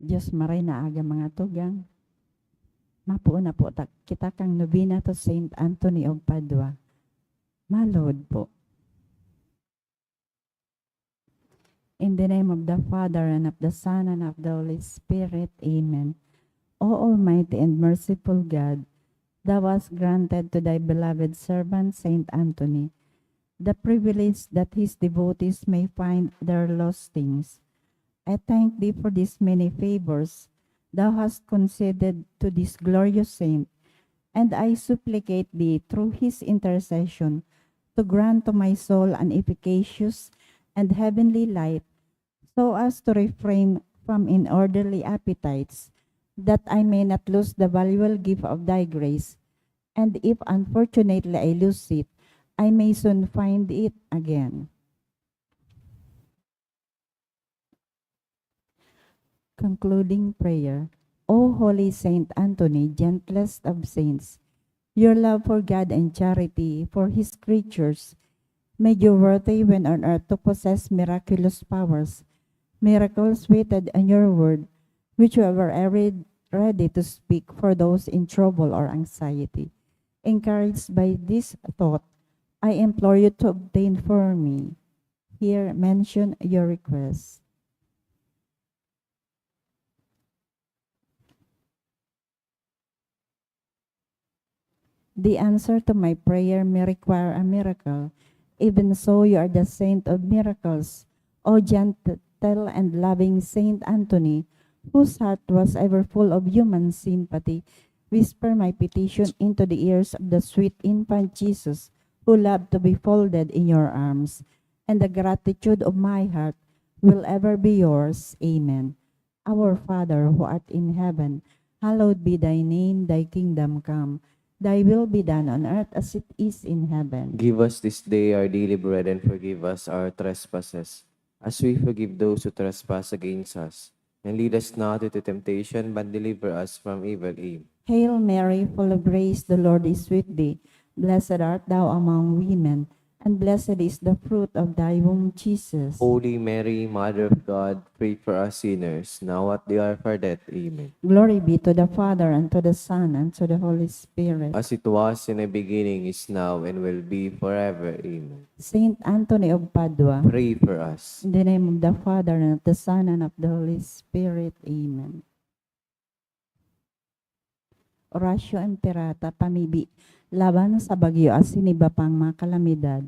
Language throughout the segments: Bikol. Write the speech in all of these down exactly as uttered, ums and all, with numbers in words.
Diyos maray na aga, mga tugang. Mapoon na po ta-, kita kan nobena to Saint Anthony of Padua. Maluhod po. In the name of the Father, and of the Son, and of the Holy Spirit. Amen. O Almighty and merciful God, thou hast granted to thy beloved servant Saint Anthony the privilege that his devotees may find their lost things. I thank thee for these many favors thou hast conceded to this glorious saint, and I supplicate thee through his intercession to grant to my soul an efficacious and heavenly light, so as to refrain from unorderly appetites, that I may not lose the valuable gift of thy grace, and if unfortunately I lose it, I may soon find it again. Concluding prayer. O Holy Saint Anthony, gentlest of saints, your love for God and charity for his creatures made you worthy when on earth to possess miraculous powers, miracles written on your word, which you were ever ready to speak for those in trouble or anxiety. Encouraged by this thought, I implore you to obtain for me here mention your request. The answer to my prayer may require a miracle. Even so, you are the saint of miracles, O gentle and loving Saint Anthony, whose heart was ever full of human sympathy. Whisper my petition into the ears of the sweet infant Jesus, who loved to be folded in your arms, and the gratitude of my heart will ever be yours. Amen. Our Father who art in heaven, hallowed be thy name. Thy kingdom come. Thy will be done on earth as it is in heaven. Give us this day our daily bread, and forgive us our trespasses, as we forgive those who trespass against us. And lead us not into temptation, but deliver us from evil. Amen. Hail Mary, full of grace, the Lord is with thee. Blessed art thou among women, and blessed is the fruit of thy womb, Jesus. Holy Mary, Mother of God, pray for us sinners, now at the hour of our death. Amen. Glory be to the Father, and to the Son, and to the Holy Spirit. As it was in the beginning, is now, and will be forever. Amen. Saint Anthony of Padua. Pray for us. In the name of the Father, and of the Son, and of the Holy Spirit. Amen. Oratio Imperata, pamibi laban sa bagyo asin iba pang mga kalamidad.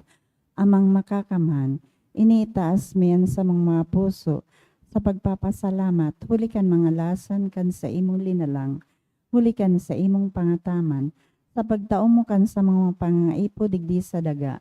Amang Makakamhan, ini itaas mi an samong mga puso sa pagpapasalamat huli kan mga lason kan saimong linalang, huli kan saimong pangataman, sa pagtao mo kan samong mga pangangaipo digdi sa daga,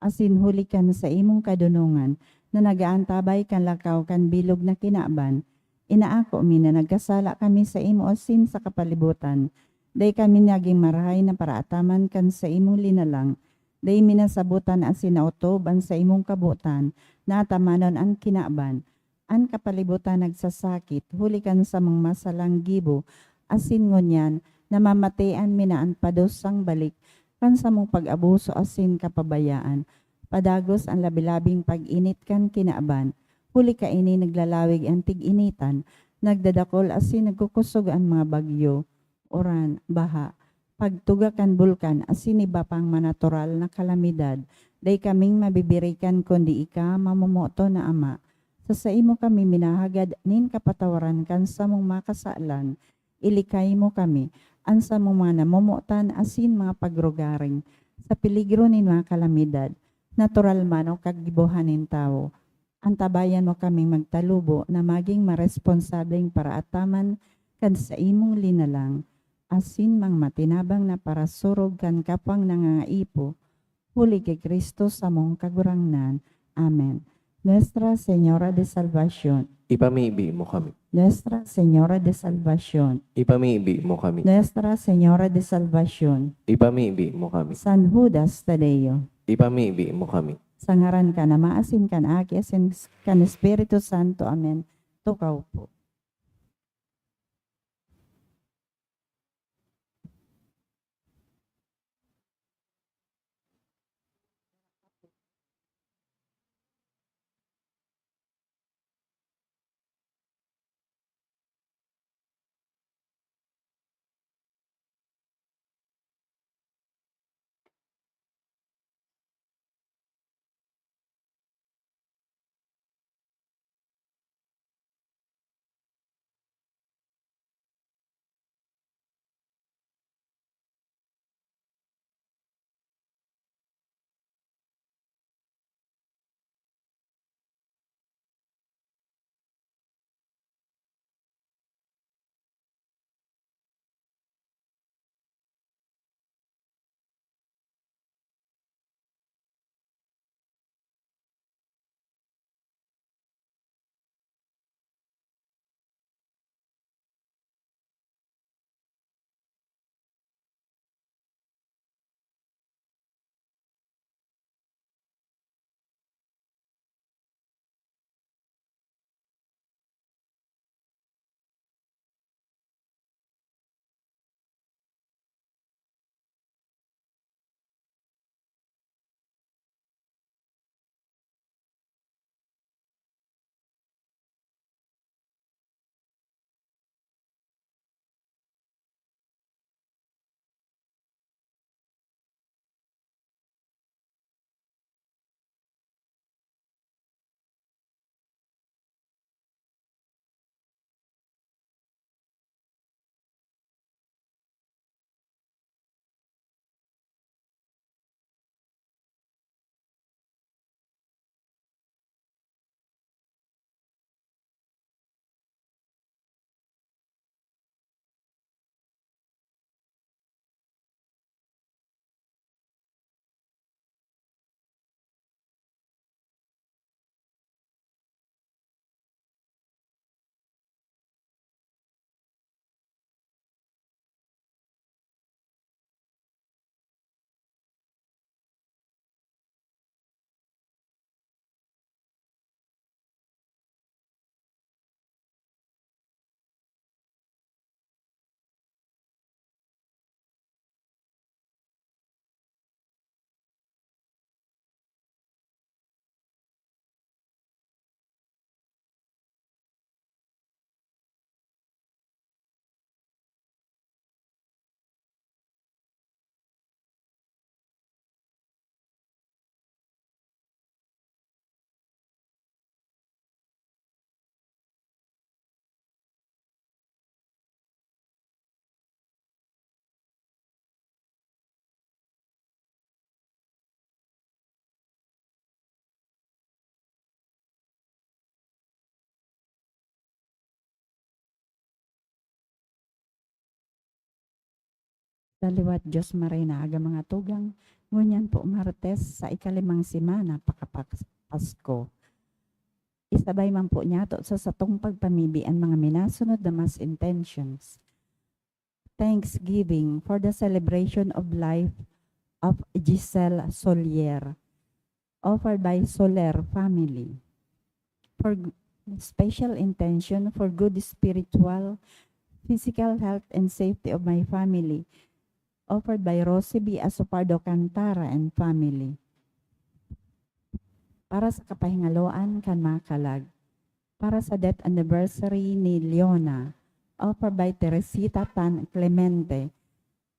asin huli kan saimong kadonongan na nag-aantabay kan lakaw kan bilog na kinaban, inaako mi na nagkasala kami saimo asin sa kapalibutan. Dai kami nagin marahay na paraataman kan saimong linalang. Dai mi nasabotan asin naotob an saimong kabotan na atamanon an kinaban. An kapalibutan nagsasakit huli kan samong masalang gibo, asin ngunyan namamatean mi na an padusang balik kan samong pag-abuso asin kapabayaan. Padagos an labi-labing pag-init kan kinaban, huli kaini naglalawig an tig-initan, nagdadakul asin nagkukusog an mga bagyo, uran, baha, pagtuga kan bulkan asin iba pang manatural na kalamidad. Dai kaming mabibirikan kundi ika, mamomoton na Ama. Sa saimo kami minahagad nin kapatawaran kan samong mga kasalan. Ilikay mo kami, an samong mga namomotan asin mga pagrugaring, sa peligro nin mga kalamidad, natural man o kagibohan nin tawo. Antabayan mo kaming magtalubo na magin maresponsableng paraataman kan saimong linalang, asin mga matinabang na parasurog kan kapwang nangangaipo, huli ki Cristo samong Kagurangnan. Amen. Nuestra Señora de Salvacion. Ipamibi mo kami. Nuestra Señora de Salvacion. Ipamibi mo kami. Nuestra Señora de Salvacion. Ipamibi mo kami. San Judas Tadeo. Ipamibi mo kami. Sa ngaran kan Ama, asin kan Aki, asin kan Espiritu Santo. Amen. Tukaw po. Daliwat Diyos Marina, aga mga tugang, ngunyan po Martes sa ikalimang semana pakapas-, Pasko. Isabay man po niyato sa satong pagpamibi an mga minasunod na mass intentions. Thanksgiving for the celebration of life of Giselle Solier, offered by Soler family. For g-, special intention for good spiritual, physical health and safety of my family, offered by Rosie B Asopardo Cantara and family. Para sa kapahingaloan kan mga kalag. Para sa death anniversary ni Leona, offered by Teresita Tan Clemente.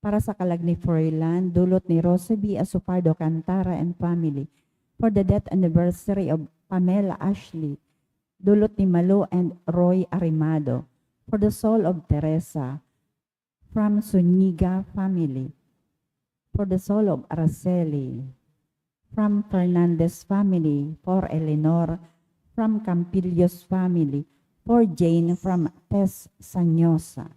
Para sa kalag ni Froilan, dulot ni Rosie B Asopardo Cantara and family. For the death anniversary of Pamela Ashley, dulot ni Malo and Roy Arimado. For the soul of Teresa, from Zuniga family. For the soul of Araceli, from Fernandez family. For Eleanor, from Campillos family. For Jane, from Tess Sanyosa.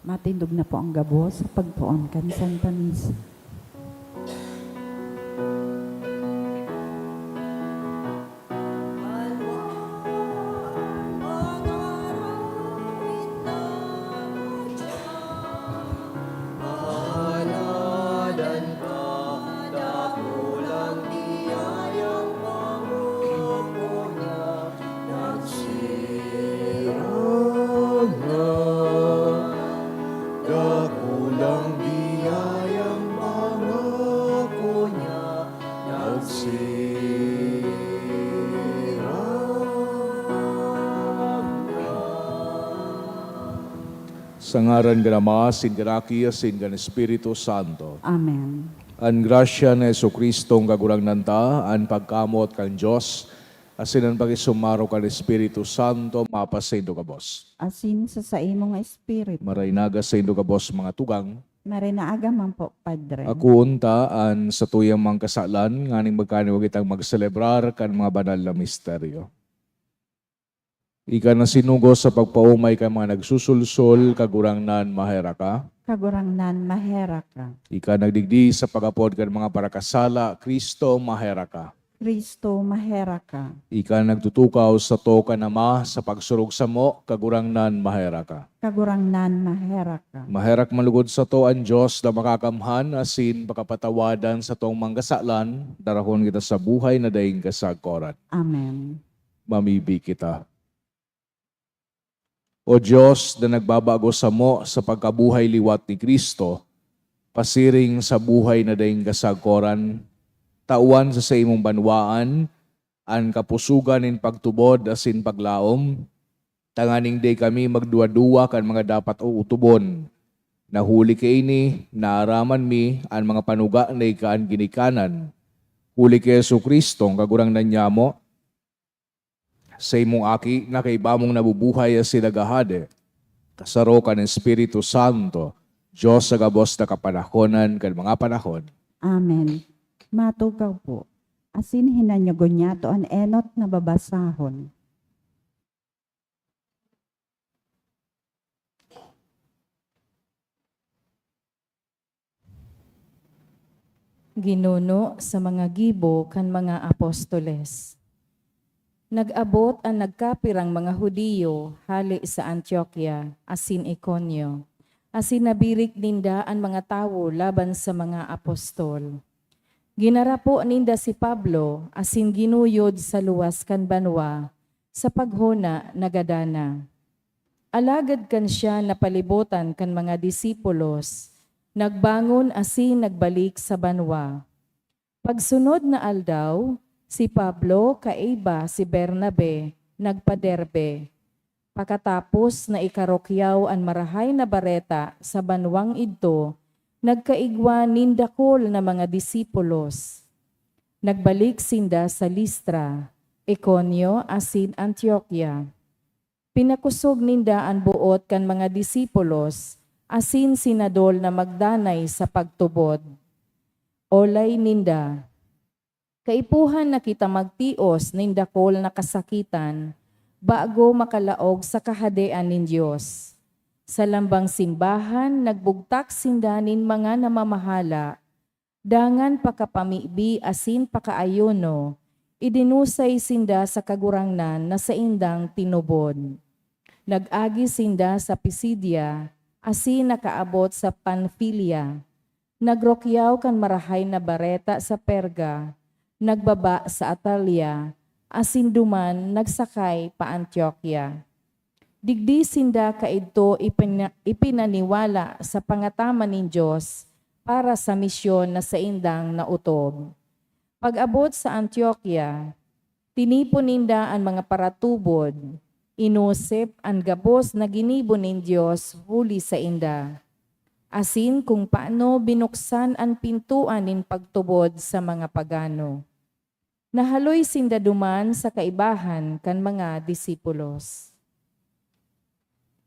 Matindog na po ang gabos sa pagpoon kan Santa Misa. Dakulang biyayang pangako niya, nagsirang na. Sa ngaran kan Ama, asin kan Aki, asin kan Espiritu Santo. Amen. An grasya ni Jesu-Cristo, an Kagurangnan ta, an pagkamoot kan Dios, asin an pakisumaro kan Espiritu Santo, mapasaindo gabos. Asin sa saimong espiritu. Maray na aga saindo gabos, mga tugang. Maray na aga man po, Padre. Akoon ta an satuyang mga kasalan, nganing magkaniwa kitang magselebrar kan mga banal na misteryo. Ika na sinugo sa pagpaomay kan mga nagsusulsol, Kagurangnan, maherak ka. Kagurangnan, maherak ka. Ika nagdigdi sa pag-apod kan mga parakasala, Cristo, maherak ka. Cristo, maherak ka. Ika nagtutukaw sato kan Ama sa pagsurog samo, Kagurangnan, maherak ka. Kagurangnan, maherak ka. Maherak man lugod sato an Dios na makakamhan asin pakapatawadan satong mga kasalan, darahon kita sa buhay na daing kasagkoran. Amen. Mamibi kita. O Dios na nagbabago samo sa pagkabuhay liwat ni Cristo, pasiring sa buhay na daing kasagkoran, tawan sa saimong banwaan an kapusogan nin pagtubod asin paglaom, tanganing dai kami magduwa-duwa kan mga dapat ootobon, na huli kaini naaraman mi an mga panuga na ika an ginikanan. Huli ki Jesu-Cristo, an Kagurangnan nyamo, sa imong Aki na kaiba mong nabubuhay asin naghahade, kasaro kan Espiritu Santo, Dios sa gabos na kapanahonan kan mga panahon. Amen. Matukaw po, asin hinanyogon niyato an enot na babasahon. Ginuno sa mga gibo kan mga apostoles. Nag-abot an nagkapirang mga Judio hale sa Antioquia asin Iconio, asin nabirik ninda an mga tawo laban sa mga apostol. Ginarapo ninda si Pablo asin ginuyod sa luwas kan banwa, sa paghona nagadan na. Alagad kan siya napalibotan kan mga disipulos, nagbangon asin nagbalik sa banwa. Pagsunod na aldaw, si Pablo kaiba si Bernabe nagpa-Derbe. Pakatapos na ikarukyaw an Marahay na Bareta sa banwang idto, nagkaigwa nin dakul na mga disipulos. Nagbalik sinda sa Listra, Iconio asin Antioquia. Pinakosog ninda an boot kan mga disipulos asin sinadol na magdanay sa pagtubod. Olay ninda, "Kaipuhan na kita magtios nin dakul na kasakitan bago makalaog sa Kahadean nin Dios." Sa lambang simbahan, nagbugtak sinda nin mga namamahala, dangan pakapamibi asin pakaayuno, idinusay sinda sa Kagurangnan na saindang tinubod. Nag-agi sinda sa Pisidia asin nakaabot sa Panfilia. Nagrukyaw kan Marahay na Bareta sa Perga, nagbaba sa Atalia, asin duman nagsakay pa Antioquia. Digdi sinda kaidto ipina-, ipinaniwala sa pangataman nin Dios para sa misyon na saindang naotob. Pag-abot sa Antioquia, tinipon ninda an mga paratubod, inosip an gabos na ginibo nin Dios huli sainda, asin kung paano binuksan an pintoan nin pagtubod sa mga pagano. Nahaloy sinda duman sa kaibahan kan mga disipulos.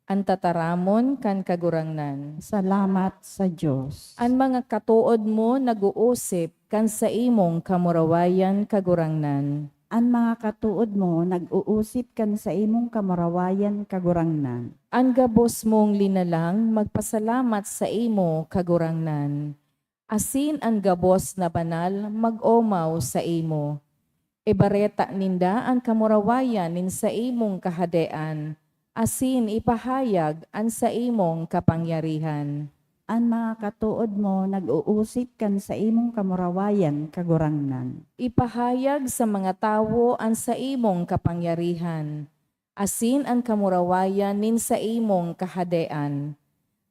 An tataramon kan Kagurangnan. Salamat sa Dios. An mga katood mo nag-oosip kan saimong kamurawayan, Kagurangnan. An mga katood mo nag-uusip kan saimong kamurawayan, Kagurangnan. An gabos mong linalang magpasalamat saimo, Kagurangnan, asin an gabos na banal mag-omaw saimo. Ibareta ninda an kamurawayan nin saimong Kahadean, asin ipahayag an saimong kapangyarihan. An mga katood mo nag-uusip kan saimong kamurawayan, Kagurangnan. Ipahayag sa mga tawo an saimong kapangyarihan, asin an kamurawayan nin saimong Kahadean,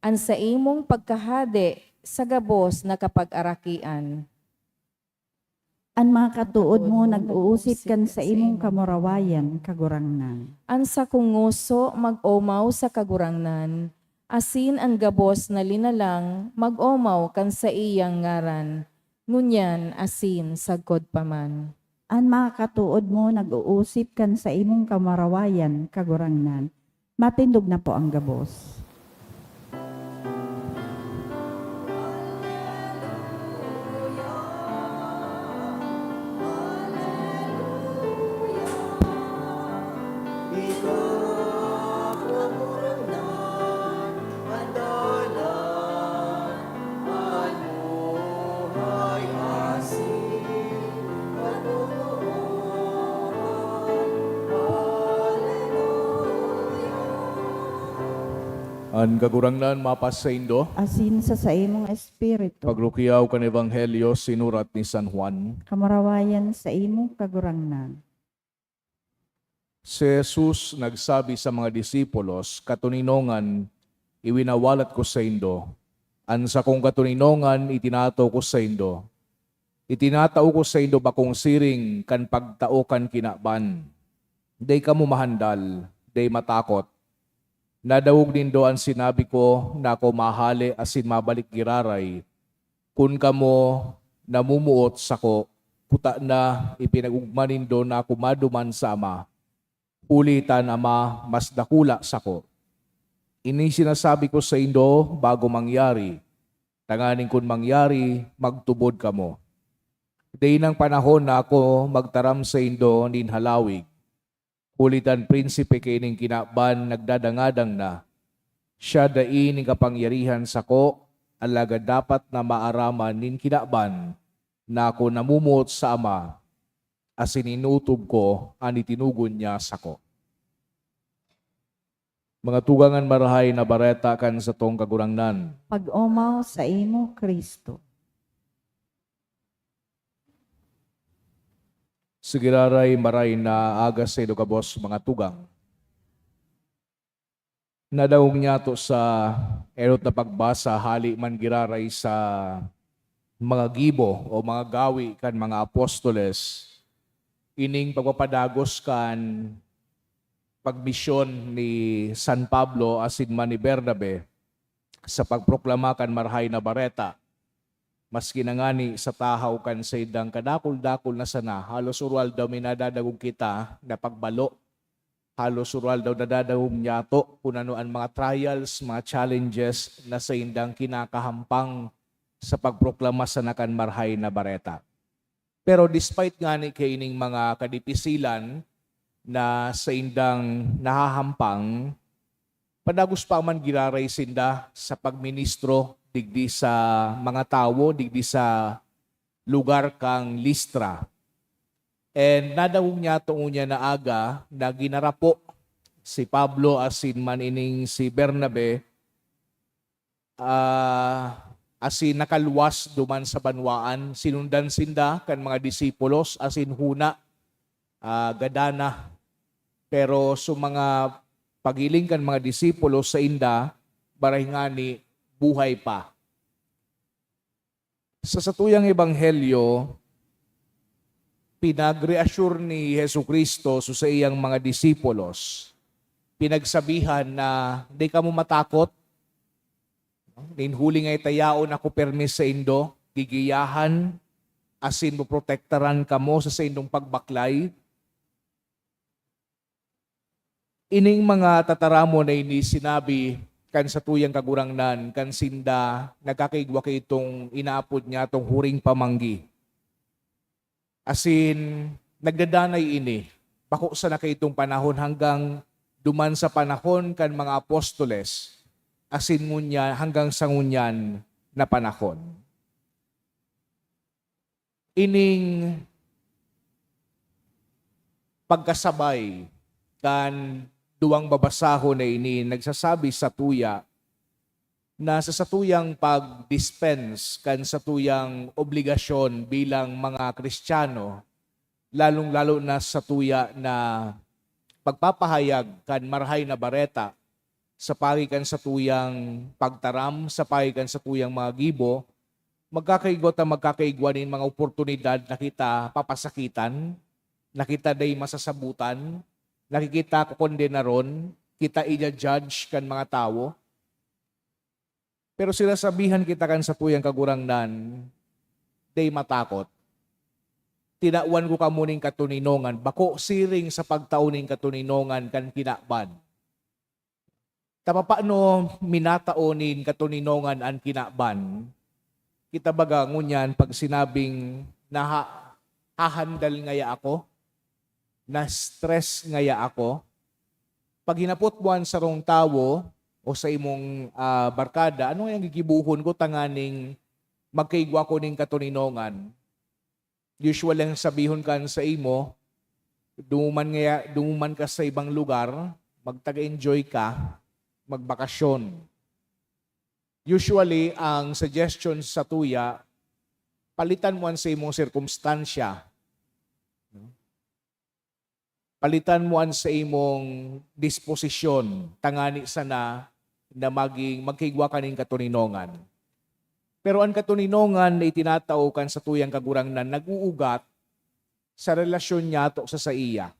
an saimong pagkahade sa gabos na kapagarakian. An mga katood mo nag-uusip kan saimong kamurawayan, Kagurangnan. An sakong ngoso mag-omaw sa Kagurangnan, asin an gabos na linalang mag-omaw kan saiyang ngaran, ngunyan asin sagkod pa man. An mga katood mo nag-uusip kan saimong kamurawayan, Kagurangnan. Matindog na po ang gabos. An Kagurangnan mapasaindo. Asin sa saimong espiritu. Pagrukyaw kan Ebanghelyo sinurat ni San Juan. Kamurawayan saimo, Kagurangnan. Si Jesus nagsabi sa mga disipulos, "Katoninongan, iwinawalat ko saindo. An sakong katoninongan itinataw ko saindo. Itinatao ko saindo bakong siring kan pagtao kan kinaban. Dai kamo mahandal, dai matakot. Nadangog nindo an sinabi ko na ako mahale asin mabalik giraray. Kun kamo namumuot sako, kutana ipinag-ogma nindo na ako maduman sa Ama, huli ta an Ama mas dakula sako. Ini sinasabi ko saindo bago mangyari, tanganing kun mangyari, magtubod kamo. Dai nang panahon na ako magtaram saindo nin halawig, huli ta an prinsipe kaining kinaban nagdadangadang na. Siya dai nin kapangyarihan sako, alagad dapat na maaraman nin kinaban na ako namumuot sa Ama, asin inutob ko an itinugon niya sako." Mga tugang, an Marahay na Bareta kan satong Kagurangnan. Pag-omaw saimo, Cristo. Sa giraray, maray na aga saindo gabos, mga tugang. Nadangog niyato sa enot na pagbasa hali man giraray sa mga gibo o mga gawi kan mga apostoles, ining pagpapadagos kan pagmisyon ni San Pablo asin man ni Bernabe sa pagproklama kan Marahay na Bareta. Maski na ngani sa tahaw kan saindang kadakul-dakul na sana, halos urualdaw may nadadangog kita na pagbalo. Halos urualdaw nadadangog niyato kun ano an mga trials, mga challenges na saindang kinakahampang sa pagproklama sana kan Marahay na Bareta. Pero despite ngani kaining mga kadipisilan na saindang nahahampang, padagos pa man giraray sinda sa pagministro digdi sa mga tawo, digdi sa lugar kan Listra. And nadangog niyato ngunyan na aga na ginarapo si Pablo asin man ining si Bernabe, ah, asin nakaluwas duman sa banwaan. Sinundan sinda kan mga disipulos asin huna, ah, gadan na. Pero sa mga paghiling kan mga disipulos sainda, maray ngani buhay pa. Sa satuyang ebanghelyo, pinag-reassure ni Jesu-Cristo sa saiyang mga disipulos. Pinagsabihan na, "Di kamo matakot. Nin huli nga itayaon ako permi saindo, gigiyahan, asin poprotektaran kamo sa saindong pagbaklay." Ining mga tataramon na ini sinabi kan satuyang Kagurangnan kan sinda nagkakaigwa kaitong inaapod niyatong huring pamanggi. Asin Nagdadanay ini, bako sana kaitong panahon hanggang duman sa panahon kan mga apostoles, asin ngunyan, hanggang sa ngunyan na panahon. Ining pagkasabay kan duwang babasahon na ini nagsasabi sa tuya na sa satuyang pag-dispense kan satuyang obligasyon bilang mga Kristiyano, lalong-lalo na sa tuya na pagpapahayag kan Marahay na Bareta, sa paagi kan satuyang pagtaram, sa paagi kan satuyang mga gibo, magkakaigwa ta magkakaigwa nin mga oportunidad na kita papasakitan, na kita dai masasabutan, na kita kokondenaron, kita ija-judge kan mga tawo. Pero sinasabihan kita kan satuyang Kagurangnan, dai matakot. Tinawan ko kamo nin katoninongan, bako siring sa pagtao nin katoninongan kan kinaban. Ta papano minatao nin katoninongan an kinaban? Kita baga ngunyan pag sinabing naha-, hahandal ngaya ako, na-stress ngaya ako. Pag hinapot mo an sarong tawo o sa imong, ah, barkada, "Ano ngayang gigibohon ko tanganing magkaigwa ko nin katoninongan?" Usually, ang sabihon kan sa imo, "Dumuman ngaya, dumuman ka sa ibang lugar, magtaga-enjoy ka, magbakasyon." Usually, ang suggestion sa tuya, palitan mo an sa imong sirkumstansya. Palitan mo an sa imong disposisyon, tangani sana na maging, magkaigwa ka nin katoninongan. Pero an katoninongan na itinatao kan satuyang Kagurangnan nag-uugat sa relasyon niyato sa saiya.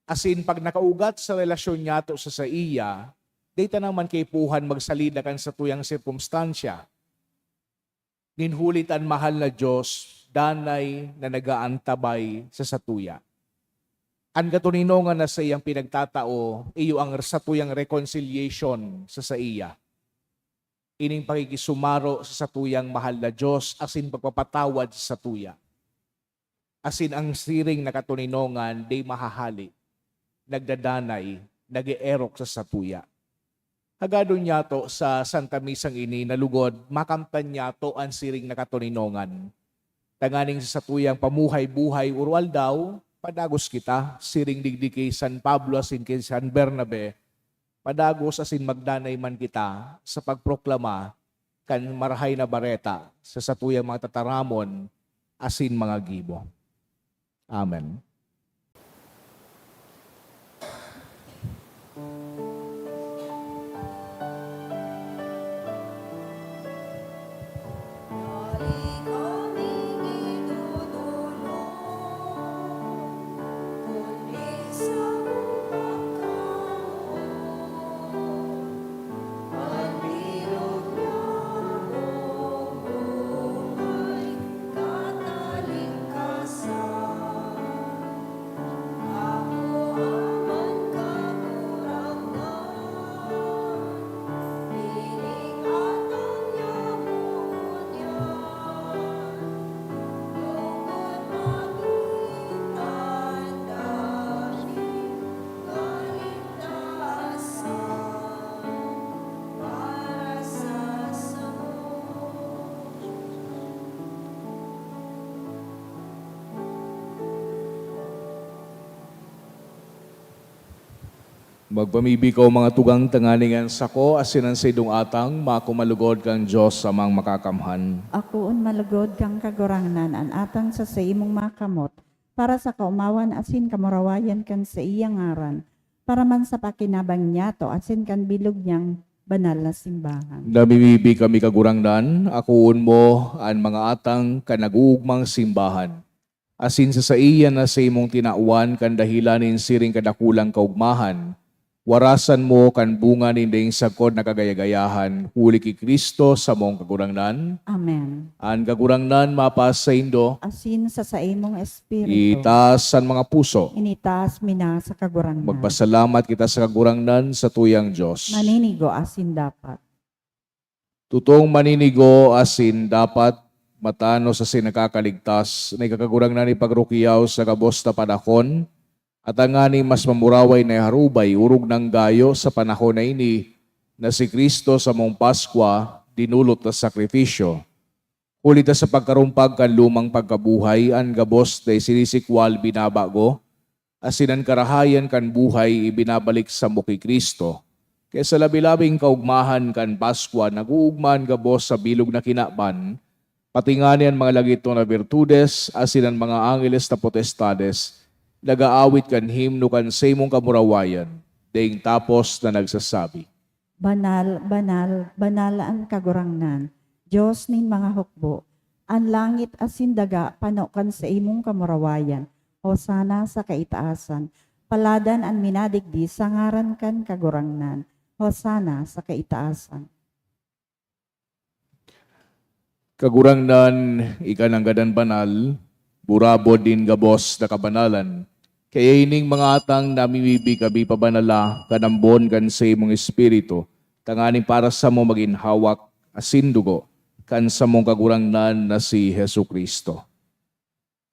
Asin pag nakaugat sa relasyon niyato sa saiya, dai ta naman kaipuhan magsalida kan satuyang sirkumstansya. Nin huli ta an mahal na Dios danay na nag-aantabay sa satuya. An katoninongan na saiyang pinagtatao, iyo ang satuyang reconciliation sa saiya. Ining pakikisumaro sa satuyang mahal na Dios asin pagpapatawad sa satuya. Asin ang siring na katoninongan di mahahali, nagdadanay, nag-eerok sa satuya. Hagadon niyato sa Santa Misang ini na lugod makamtan niyato an siring na katoninongan. Tanganing sa satuyang pamuhay-buhay urualdaw, padagos kita, siring digdi ki San Pablo asin ki San Bernabe, padagos asin magdanay man kita sa pagproklama kan Marahay na Bareta sa satuyang mga tataramon asin mga gibo. Amen. Magpamibi kaw, mga tugang, tanganing an sako asin an saindong atang makumalugod kan Dios Amang Makakamhan. Akoon malugod kan Kagurangnan an atang sa saimong makamot, para sa kaomawan asin kamurawayan kan saiyang ngaran, para man sa pakinabang niyato asin kan bilog niyang banal na simbahan. Namimibi kami, Kagurangnan, akoon mo an mga atang kan nag-uugmang simbahan, asin sa saiya na saimong tinawan kan dahelan nin siring kadakulang kaogmahan, warasan mo kan bunga nin daing sagkod na kagaya-gayahan, huli ki Cristo, samong Kagurangnan. Amen. An Kagurangnan mapasaindo. Asin sa saimong espiritu. Itaas an mga puso. Initaas mi na sa Kagurangnan. Magpasalamat kita sa Kagurangnan, satuyang Dios. Maninigo asin dapat. Totong maninigo asin dapat, matanos asin nakakaligtas, na ika, Kagurangnan, ipagrukiyaw sa gabos na panahon, at tanganing mas mamuraway na iharubay, orog nang gayo sa panahon na ini, na si Cristo samong Paskwa, dinulot na sakripisyo. Huli ta sa pagkarumpag kan lumang pagkabuhay, an gabos na isinisikwal binabago, asin an karahayan kan buhay ibinabalik samo ki Cristo. Kaya sa labi-labing kaogmahan kan Paskwa, nag-oogma an gabos sa bilog na kinaban, pati ngani an mga lagitong na birtudes asin an mga angeles na potestades nag-aawit kan himno kan saimong kamurawayan, daing tapos na nagsasabi, "Banal, banal, banal an Kagurangnan, Dios nin mga hukbo. An langit asin daga pano kan saimong kamurawayan. Hosana sa kaitaasan. Paladan an minadigdi sa ngaran kan Kagurangnan. Hosana sa kaitaasan." Kagurangnan, ika nanggad an banal, burabod nin gabos na kabanalan. Kaya ining mga atang namimibi kami pabanala kan ambon kan saimong Espiritu, tanganing para samo magin hawak asin dugo kan samong Kagurangnan na si Jesu-Cristo.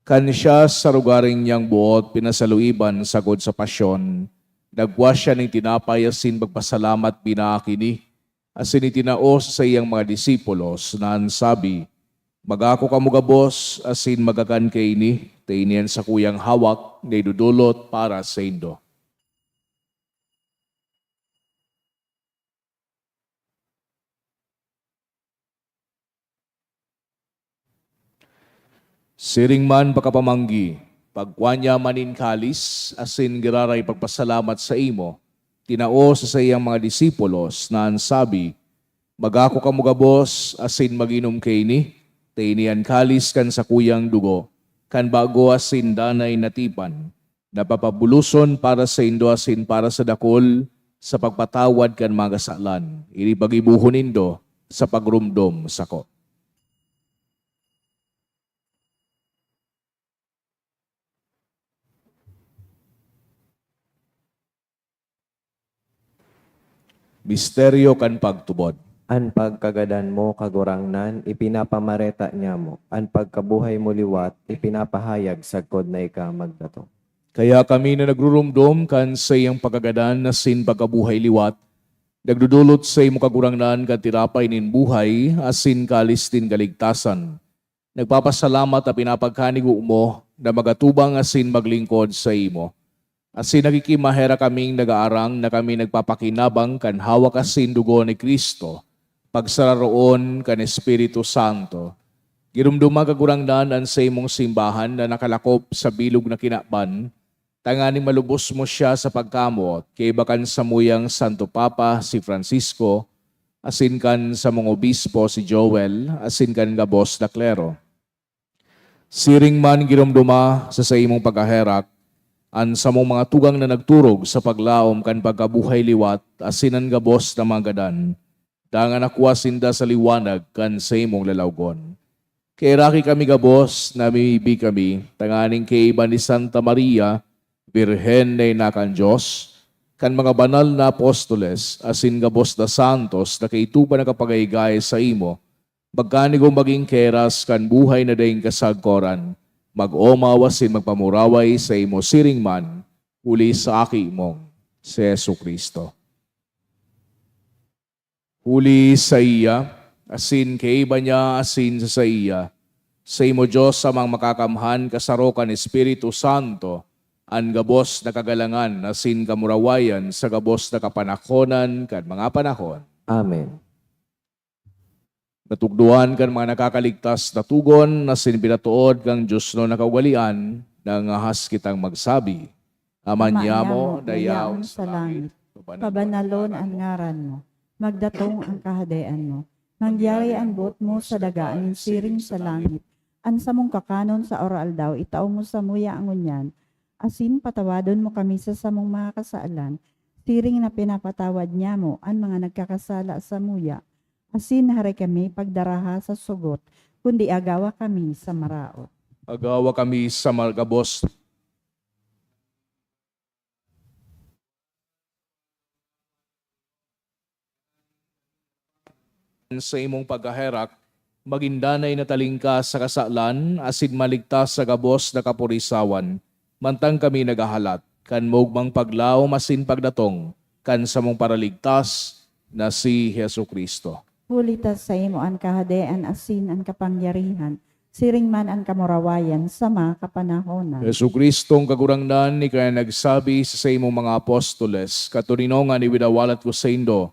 Kan siya sa rogaring niyang boot pinasaluiban sagkod sa pasyon, nagwa siya nin tinapay asin pagpasalamat binaak ini, asin itinao sa saiyang mga disipulos, na an sabi, "Magako kamo gabos asin magkakan kaini, ta ini an sakuyang hawak na idodolot para saindo." Siring man pakapamanggi, pagkua niya man nin kalis asin giraray pagpasalamat saimo, tinao sa saiyang mga disipulos na an sabi, "Magako kamo gabos asin mag-inom kaini, ta ini an kalis kan sakuyang dugo, kan bago asin danay na tipan, na papabuloson para saindo asin para sa dakul sa pagpatawad kan mga kasalan. Ini paggibohon nindo sa pagromdom sako." Misteryo kan pagtubod. An pagkagadan mo, Kagurangnan, ipinapamareta niamo; an pagkabuhay mo liwat ipinapahayag sagkod na ika magdatong. Kaya kami na nagruromdom kan saiyang pagkagadan asin pagkabuhay liwat, nagdodolot saimo, Kagurangnan, kan tinapay nin buhay asin kalis nin kaligtasan. Nagpapasalamat ta pinapagkanigo mo na magatubang asin maglingkod saimo. Asin nakikimaherak kaming nagaarang na kami nagpapakinabang kan hawak asin dugo ni Cristo, pagsararoon kan Espiritu Santo. Giromdoma, Kagurangnan, an saimong simbahan na nakalakop sa bilog na kinaban, tanganing malubos mo siya sa pagkamoot, kaiba kan samuyang Santo Papa, si Francisco, asin kan samong obispo, si Joel, asin kan gabos na klero. Siring man giromdoma sa saimong pagkaherak an samong mga tugang na nagturog sa paglaom kan pagkabuhay liwat asin an gabos na mga gadan, dangan nakua sinda sa liwanag kan saimong lalawgon. Kaheraki kami gabos, namimibi kami, tanganing kaiba ni Santa Maria, Birhen na ina kan Dios, kan mga banal na apostoles, asin gabos na santos na kaituban na kapagaygae saimo, magkanigo magin kaheras kan buhay na daing kasagkoran, mag-omaw asin magpamuraway saimo siring man, huli sa Aki mong si Jesu-Cristo. Huli saiya, asin kaiba niya, asin sa saiya, saimo, Dios Amang Makakamhan, kasaro kan Espiritu Santo, an gabos na kagalangan asin kamurawayan sa gabos na kapanahonan kan mga panahon. Amen. Natukdoan kan mga nakakaligtas na togon asin pinatood kan diosnon na kaugalean, nangangahas kitang magsabi, Ama niamo na yaon sa langit, pabanalon an ngaran mo. Magdatong an kahadean mo. Mangyari an boot mo sa daga nin siring sa langit. An samong kakanon sa aroaldaw itao mo samuya ngunyan, asin patawadon mo kami sa samong mga kasalan, siring na pinapatawad niamo an mga nagkakasala samuya. Asin hare kami pagdaraha sa sugot, kundi agawa kami sa maraot. Agawa kami sa margabos. Sa imong pagkaherak, magin danay na talingkas sa kasalan asin maligtas sa gabos na kapurisawan, mantang kami naghahalat kan maogmang paglaom asin pagdatong kan samong Paraligtas na si Jesu-Cristo. Huli ta saimo an kahadean asin an kapangyarihan, siring man an kamurawayan sa mga kapanahonan. Jesu-Cristong Kagurangnan, ika na nagsabi sa saimong mga apostoles, "Katoninongan iwinawalat ko saindo,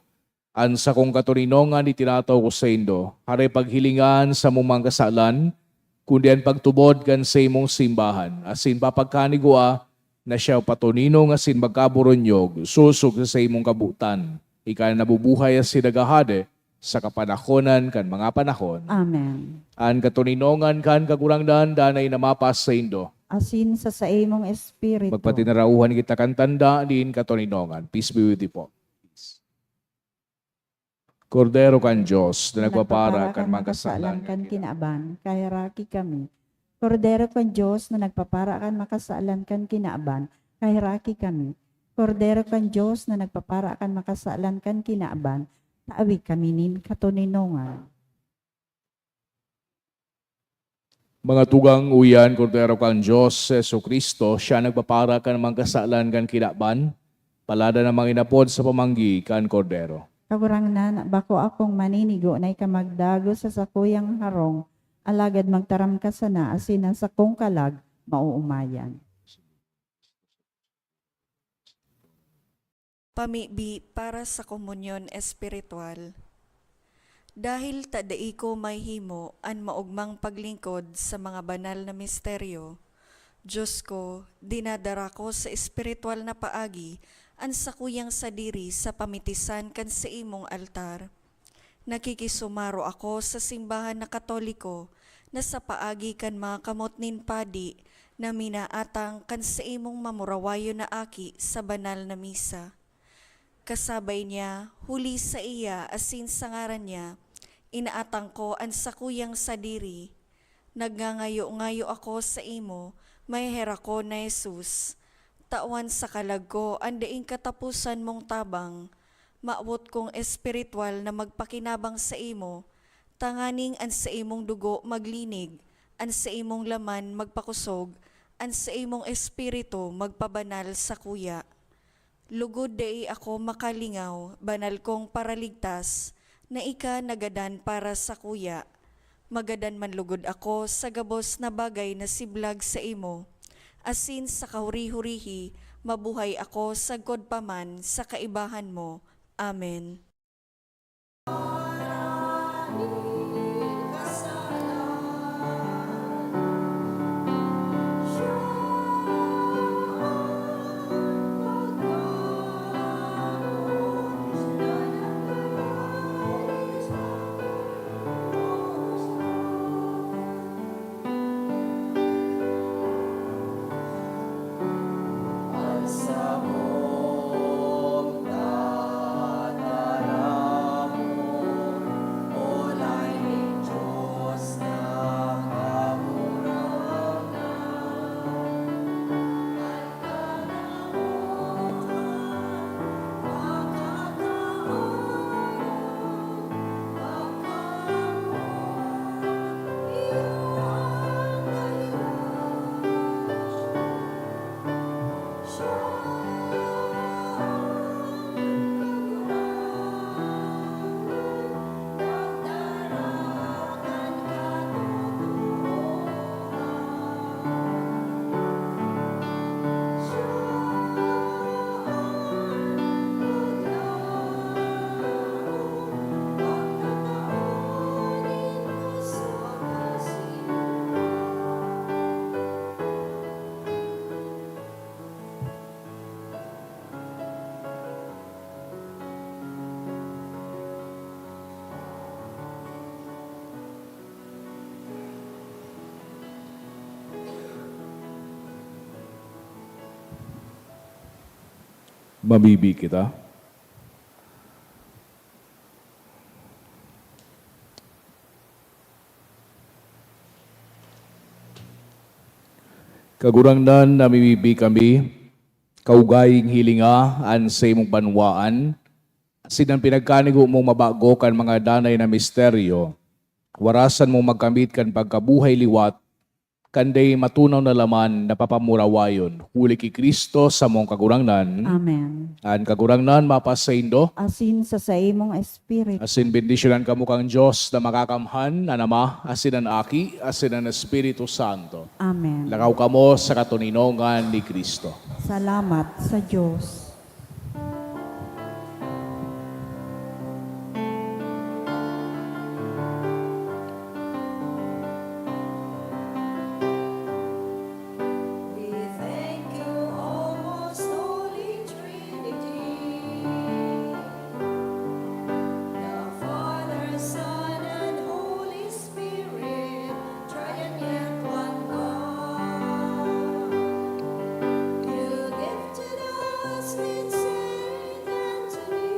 an sakong katoninongan itinataw ko saindo." Hare paghilinga an samong mga kasalan, kundi an pagtubod kan saimong simbahan, asin papagkanigua na siya patoninong asin magkaboronyog sosog sa saimong kabotan. Ika na nabubuhay asin naghahade sa kapanahonan kan mga panahon. Amen. An katoninongan kan Kagurangnan danay na mapasaindo. Asin sa saimong espiritu. Magpatinarauhan kita kan tanda nin katoninongan. Peace be with you po. Kordero kan Dios na nagpapara kan mga kasalan kan kinaban, kaheraki kami. Kordero kan Dios na nagpapara kan makasalan kan kinaban, kaheraki kami. Kordero kan Dios na nagpapara kan makasalan kan kinaban, tawi kami nin katoninongan. Mga tugang, uya an Kordero kan Dios, si Jesu-Cristo, siya nagpapara kan mga kasalan kan kinaban. Palada na manginapod sa pamanggi kan Kordero. Kagurangnan, bako akong maninigo na ika magdagos sa sakuyang harong, alagad magtaram ka sana asin an sakong kalag maoomayan. Pamibi para sa komunyon espiritual. Dahil ta dai ko mahihimo an maogmang paglingkod sa mga banal na misteryo, Dios ko, dinadara ko sa espiritual na paagi an sakuyang sadiri sa pamitisan kan saimong altar. Nakikisumaro ako sa simbahan na Katoliko na sa paagi kan mga kamot nin padi na minaatang kan saimong mamurawayon na aki sa banal na misa. Kasabay niya, huli saiya asin sa ngaran niya, inaatang ko an sakuyang sadiri. Nagngangayo-ngayo ako saimo, maheherakon na Jesus. Tawan sa kalag ko an daing kataposan mong tabang. Mawot kong espiritual na magpakinabang saimo, tanganing an saimong dugo maglinig, an saimong laman magpakosog, an saimong espiritu magpabanal sakuya. Lugod dai ako makalingaw, banal kong Paraligtas, na ika nagadan para sakuya. Magadan man lugod ako sa gabos na bagay na siblag saimo, asin sa kahuri-hurihi mabuhay ako sagkod pa man sa kaibahan mo. Amen. Mabibi kita. Kagurangnan, namibibi kami, kaugayng hilinga an saimong banwaan, asin an pinagkanigo mong mabago kan mga danay na misteryo, Warasan mong magkamit kan pagkabuhay liwat, kan dai matunaw na laman na papamurawayon, huli ki Cristo samong Kagurangnan. Amen. An Kagurangnan mapasaindo. Asin sa saimong espiritu. Asin bendisyonan kamo kan Dios na Makakamhan, an Ama, asin an Aki, asin an Espiritu Santo. Amen. Lakaw kamo sa katoninongan ni Cristo. Salamat sa Dios. We thank you, O most holy Trinity, the Father, Son, and Holy Spirit, triune yet one God. You gifted us with Saint Anthony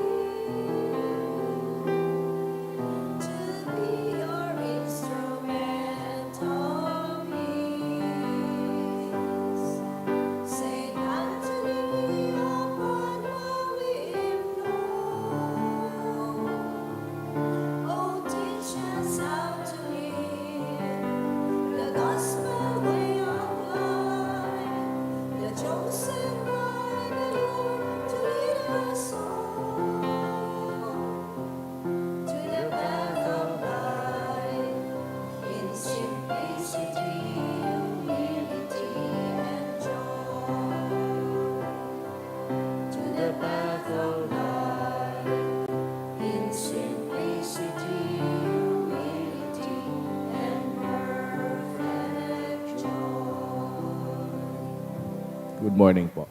to be your instrument of peace. Saint Anthony of Padua, we implore. Oh, teach us how to live the gospel way of life, the chosen by the Lord to lead us all to the path of life in simplicity, humility, and joy. To the path of life in simplicity, humility, and perfect joy. Good morning po.